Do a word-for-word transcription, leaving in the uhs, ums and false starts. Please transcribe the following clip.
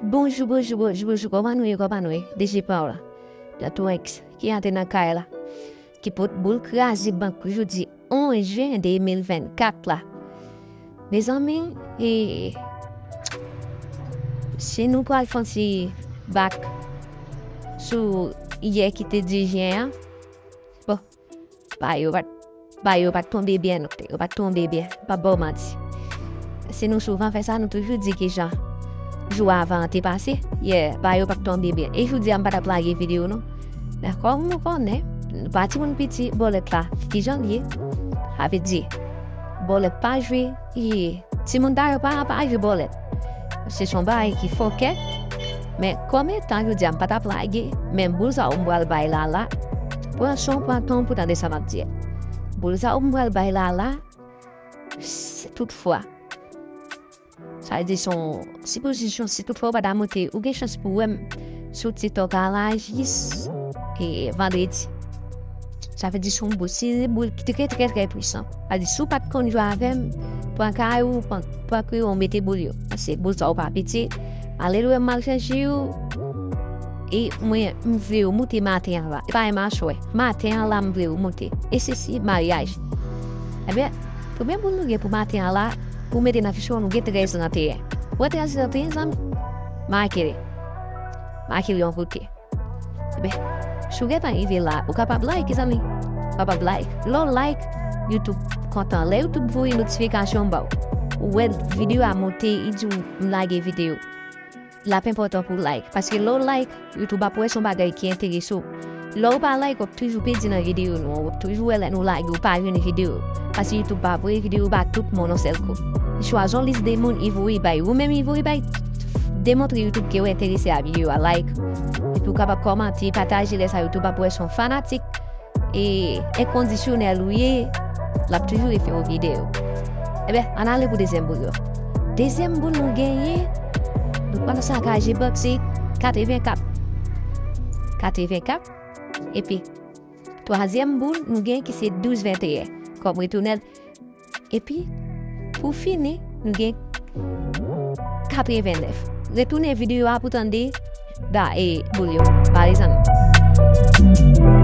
Bonjou, bonjou, bonjou, bonjou. Kòman nou ye, kòman nou ye? D J Paola, The Twinks, ki antre nan kay la, ki pot boul kraze bank jodi onz jen de mil vennkat la. Mezanmi, e, si nou pral fè yon ti bak sou yè ki te di jen an, bon, bagay yo pa t, bagay yo pa t tonbe byen non, yo pa t tonbe byen, m p ap ba w manti. Se nou souvan fè sa, nou toujou di kijan jou avan an te pase, yè, bagay yo pa t tonbe byen. E jodi a, m pa t ap lage videyo non. Men kòm nou konnen, nou pa timoun piti, bòlèt la, kijan l ye? Sa vle di, bòlèt pa jwe, e, timoun ta yo pa, pa jwe bòlèt. Se yon bagay ki fòkè. Men kòm etan jodi a m pa t ap lage, men boul sa yo m pral bay Lala. Pran son, pran tan pou tande sa m ap di a. Boul sa yo m pral bay Lala, si toutfwa, sa vle di se yon sipozisyon, si toutfwa ou pa ta monte, ou gen chans pou wè m sou TikTok a la jis, e, vandredi. Sa vle di se yon boul, se yon boul ki trè, trè, trè pwisan. Sa vle di si w pa t konn jwe avè m, pran kay ou, pran, pran kri w, mete boul yo. Paske boul sa yo pa piti. Alelouya, m al chèche yo. E mwen, m vle yo moute maten an la. E pa menm aswè. Maten an la, m vle yo moute. E se si maryaj. Ebyen, premye boul nou gen pou maten an la, pou mete nan fichon, nou gen trèz trannteyen. Ou wè trèz trannteyen, zanmi? Make li. Make li yon kote. Ebyen, si w gentan rive la, ou kapab like, zanmi. Ou kapab like. Lè w like, YouTube kontan. Lè YouTube voye notifikasyon ba w, ou wè videyo a monte, li di w m lage videyo. L ap enpòtan pou w like. Paske lè w like, YouTube ap wè se yon bagay ki enterese w. Lè w pa like, w ap toujou pèdi nan videyo nou an. W ap toujou wè lè nou lage, ou pa jwenn videyo. Paske YouTube pa voye videyo ba tout moun yon sèl kou. Li chwazi yon lis de moun, li voye bay. Ou menm, li voye bay. Demontre YouTube ke w enterese a videyo a, like. Epi w kapab kòmante, pataje, lè sa YouTube ap wè se yon fanatik e enkondisyonèl ou ye, l ap toujou refè yon videyo. Ebyen, ann ale pou dezyèm boul yo. Dezyèm boul nou genyen, nou pran sa kaje bank, se katrevenkat. Katrevenkat. Epi, twazyèm boul nou gen ki se douz venteyen. Kòm retounèl. Epi, pou fini, nou gen katrevennèf. Retounen videyo a pou tande da e boul yo. Ba lezanmi.